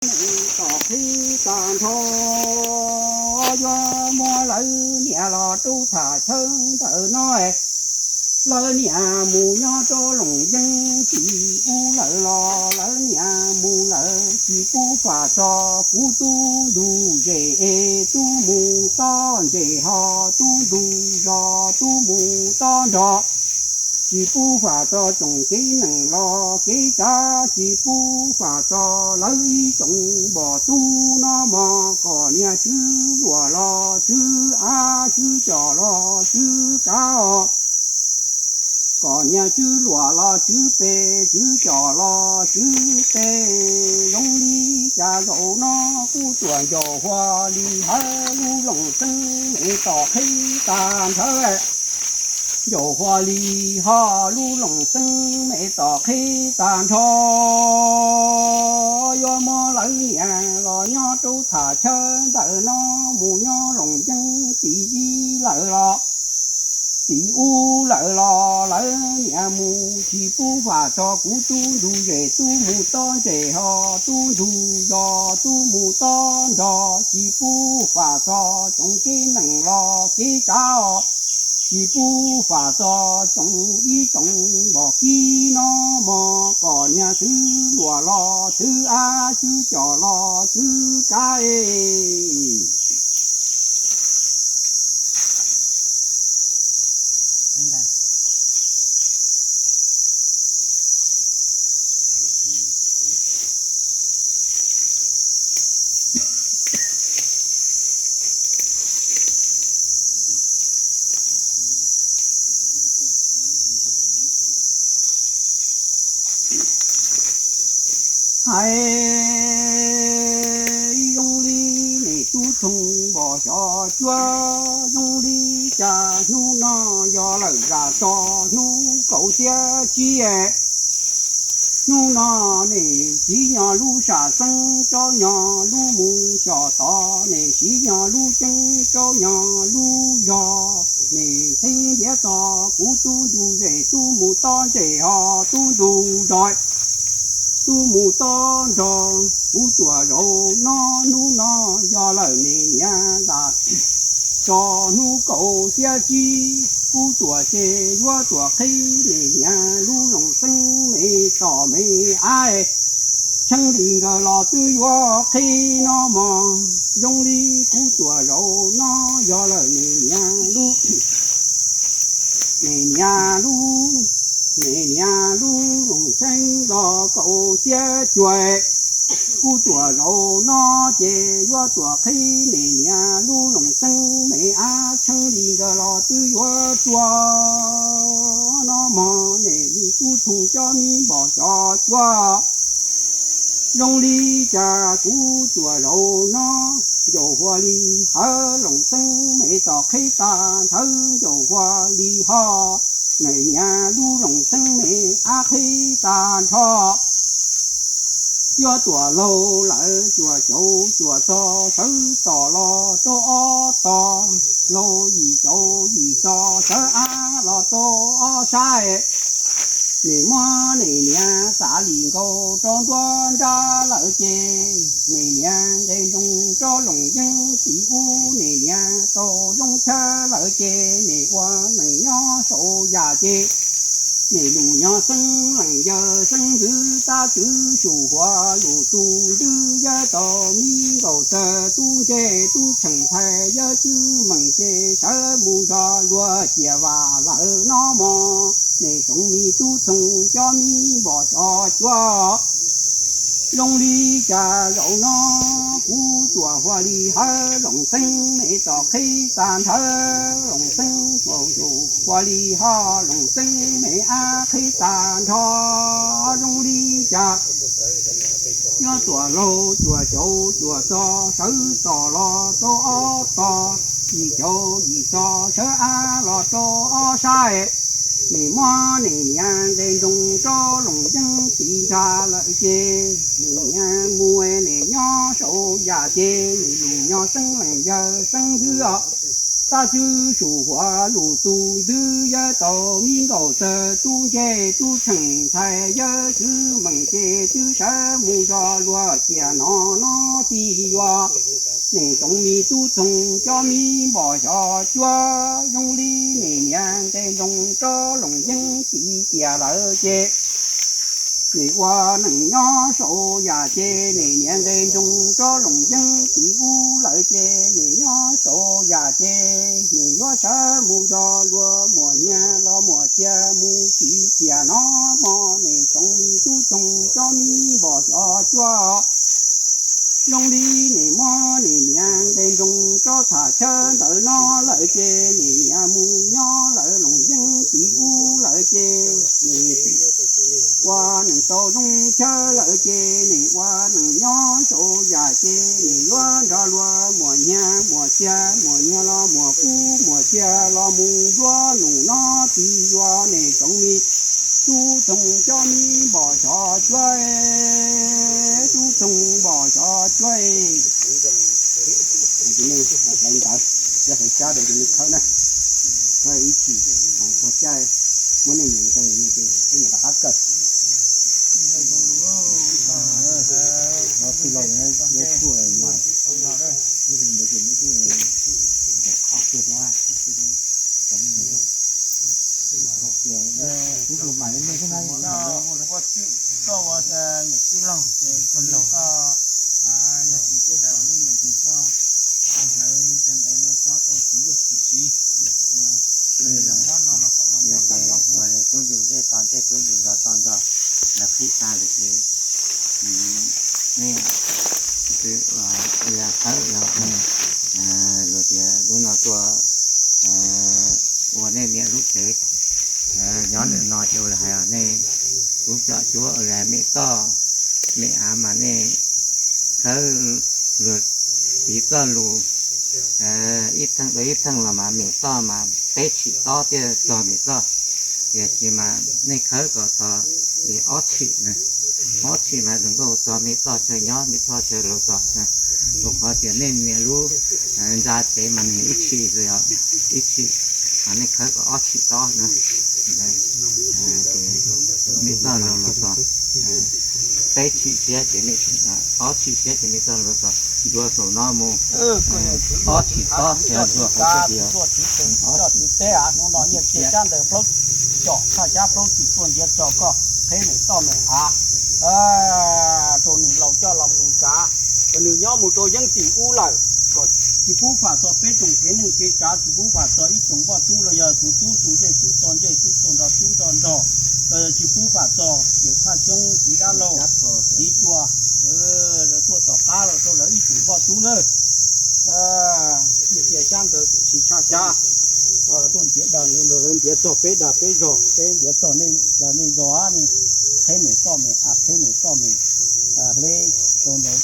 Tom qhib tag nrho yuav muab lawv niam los rau thaj chaw ntawm no. Lawv niam mus nyob rau Loos Yeeb txiv ub lawm los lawv niam mus lawm, tsis pub fam txog kuv tub ntug zes es tub mus toj ntses ho tub ntug zos tub mus toj nrog. Tsis pub fam txog tsoom kev neeg los kev tsav, tsis pub fam txog lawv ib tsoom npos tub no mog, kom niag tswv luam los tswv av, tswv com los tswv kav os. Kom niag tswv luam los tswv pes, tswv com los tswv pes. Zoo li cas zaum no kuv tuam ncaus Huas Lis Hawv lub Loos Xeeb me tom qhib tag nrho. Ncaus Huas Lis ho lub Loos Xeeb me tom qhib tag nrho, yuav muab lawv niam los nyob rau thaj chaw ntawm no, mus nyob Loos Yeeb txiv ib lawm los txiv ub lawm los lawv niam mus, tsis pub fam txog kuv tub ntug zes tub mus toj ntses ho tub ntug zos tub mus toj nrog, tsis pub fam txog tsoom kev neeg los kev tsav, tsis pub fam txog tsoom ib tsoom npos kib no mog, kom niag tswv luam los tswv av, tswv com los tswv kav es. Hais zoo li nej tub txoog npos xyov cuab, zoo li cas hnub no yog lawm zam txog hnub kaum xiab tsib. Hnub no nej siv nyo lub sam xeeb, rau nyo lub mus xyom tod, nej siv nyo lub ceeb, rau nyo lub zog, nej xeeb ntiav txog kuv tub ntug zes tub mus toj ntses ho tub ntug zos, tub mus toj nrog kuv tuam zaum no. Hnub no yog lawm nej niam zam txog hnub kaum xiab tsib, kuv tuam ces yuav tuam qhib nej niam lub Loos Xeeb me tom me av, tsheej li nkawd los twb yuav qhib no mog. Zoo li kuv tuam zaum no yog lawm nej niam lub, nej niam lub, nej niam lub Loos Xeeb los kaum xiab cuaj, kuv tuam zaum no ces yuav tuam qhib nej niam lub Loos Xeeb me av, tsheej li nkawd los twb yuav tuag no mog. Nej tub txoog cov me npos xyov cuab, zoo li cas kuv tuam zaum no, Ncaus Huas Lis Hawv Loos Xeeb me tom qhib tag nrho, Ncaus Huas Lis ho, nej niam lub Loos Xeeb me av qhib tag nrho. Yuav tuam laug lawm cuaj caum cuaj txog sawv tom los rau ob tog, laug yim caum yim txog sawv av los rau ob sab. Nej muab nej niam xav li nkaus rau nruab nrab lawm ces, nej niam nqe nroos rau Loos Yeeb txiv ub, nej niam tau zoo chaw lawm ces, nej ua neej nyob saum yam ces, nej lub nyob xeeb leej yawg xeeb ntxwv, tab txwv Suav Huas lub tus ntxwv, yawg tau me nkaus txawg tub ntse tub tsheej ntxhais, yawg txwv meej ces sawv mus nrog luag ciaj vam lawm no mog. Nej tsoom me tub txoog cov me npos xyov cuab, zoo li cas zaum no kuv tuam Huas Lis Hawv Loos Xeeb me tom qhib tag nrho, Loos Xeeb tuam zaum Huas Lis ho, Loos Xeeb me av qhib tag nrho, zoo li cas yuav tuam laug cuaj caum cuaj txog sawv tom los rau ob tog, yim caum yim txog sawv av los rau ob sab. Nej muab nej niam nqe nroos rau Loos Yeeb txiv ntag lawm ces, nej niam mus nej nyob saum yam ces, nej lub nyob xeeb leej yawg xeeb ntxwv os. Tab xwb sum huam lus tus ntxwv yawb tau me nkaus txawg, tub ntsej tub tsheej ntxhais yawb twb meem ces twb sawv mus nrog luag cia no no tib yuav. Nim tsoom me tub txoog cov me npom xyov cuab, zoo li nim niam nqe nroog rov loos yeeb tiv tiam lawm ces nim ua neej nyob saum yam ces nim niam nqe nroog rov loos yeeb tiv ub lawm ces nim nyob saum yam ces nim yuav sawv mus nrog luag muam nyiag los muam txiag mus tiv tiam no mo. Nim tsoom me tub txoog cov me npom xyov cuab, zoo li nim muab nim niam nqe nroog rov tham tshawb ntawm no lawm ces nim niam mus nyob lawm loos yeeb tiv ub lawm ces nim ua neej tau zoo tshawb lawm ces nim ua neej nyob saum yam ces nim yuav nrog luag muam nyiag muam txiag, muam nyiag los muam kub, muam txiag los mus nplua nuj no tib yuav. Nim tsoom me tub txoog cov me npom xyov cuab, tub txoog npom xyov cuab. Hlais ntawv, hlais xyab rau cov neeg khawb na, khawb ib chim, txog caij muab nej niam nqe no ces peb mam rov qab kawm. Tij laug, neb kuj mas, neb kuj ntawd ces neb kuj kho kiag rau, kho kiag, kuv tus mam li nej xwb na. Koj ua niam tij laug ces koj, yog tias koj tau leej niam ces koj hlawv cov ntawv no cob rau kuv luaj kuv siv. Tub ntug zej to ntej tub ntug zos to nrog lawv qhib tag lawm ces nej, ua khawb los luag tias lub no tuaj ua nej niam lub tsev. Nyob ntawm no ces ua li hais nej tub coj cuab ua li hais mem toj mem av mas nej khawb luag piv txoj lus ib theej rau ib theej los mas mem toj mas peb tshim tob thiaj txog mem toj. Tiam sis mas nej khawb kom txog li ob tshim na, ob tshim mas zoo nkauj txog mem toj chaw nyob, mem toj chaw laus txog. Rau qhov tias nej niam lub ntxa tsev mas nws ib tshim xwb yom, ib tshim, mas nej khawb kom ob tshim tob na. Mem toj laus los txog, peb tshim siab ces, ob tshim siab ces mem toj laus txog, ntsuas saum no mus ob tshim tob, ntsuas hauv teb tias ob tshim. Hnub no nyiaj txiag xyab ntawv plaub com, thaj xyab plaub txim tuaj ntiav txog koj qheb mem toj mem av rau nws laus coj los mus kav, kom nws nyob mus rau yeeb tim ub lawm, kom tsis pub fam txog peb tsoom kev neej kev tsav, tsis pub fam txog ib tsoom npoj tub los yog tus tub tus ntsej tub txog ntsej, tub txog nrog tub nrog nrog, los yog tsis pub fam txog ces thaj xyoob txiv dab laug txiv cua tuaj tom qab los rau lawv ib tsoom npoj tub na. Nyiaj txiag xyab ntawv tsis tshaj xyab, tuaj ntiav dag, lawv ntiav txog peb dag peb zog, peb ntiav txog nej dag nej zog, nej qheb mem toj mem av, qheb mem toj mem hleb rau ntawd,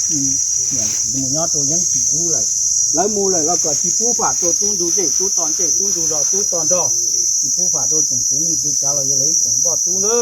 mus nyob rau yeeb tim ub lawm. Lawv mus lawm los kom tsis pub fam rau tub ntug zej tub txog ntsej, tub ntug zos tub txog nrog, tsis pub fam rau tsoom kev neej kev tsav los yog lawv ib tsoom npoj tub na.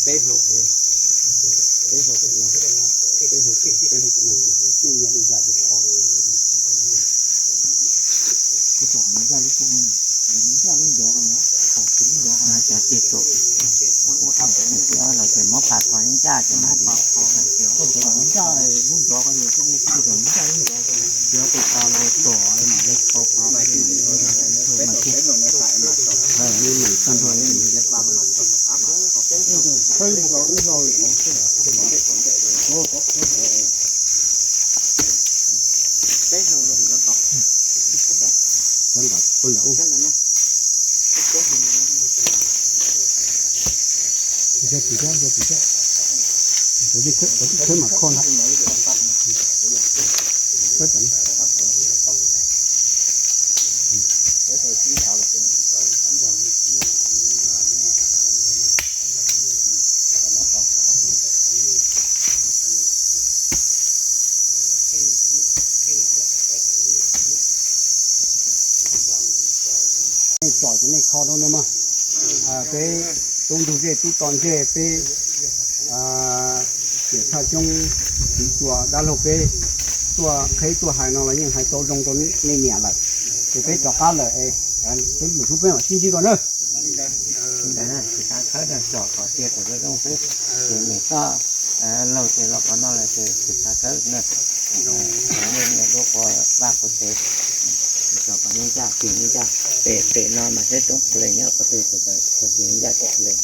Peb hlau, peb hlau, peb hlau, peb hlau, nej nyiam li cas ces kho. Kuv tom nws ncaj lub xub, nws ncaj lub ncov ko, tom kuv lub ncov ko. Cov tij tub, cov tij ob los ces muab pha kho ncaj ces mam li. Koj tom nws ncaj lub ncov ko, koj ua tij tom nws ncaj lub ncov ko, cov tus tas los tom mam li kho pha. Khawb mas kho ntag. Tho rau no mas, peb tub ntug zej tub to ntseg peb, niam txhaj xyoob txiv cua dab laug peb tuaj qhib tuaj hais no los yeej hais tau zoo rau nej niam lawm. Ces peb rov qab lawm es, peb mus xub peb mam sib ntsib dua na. Ntawd tsis tas khawb no tsom kom tiag kom zoo zoo xwb. Ces niam txoj laug ces los qhov no lawm ces tsis tas khawb na. Nej niam lub qhov vaj qhov tsev, tsom kom yeej ncaj tiag yeej ncaj. Pem pem no mas seb toob puas leej nyob qhov twg, tsom tiag yeej ncaj toob puas leej.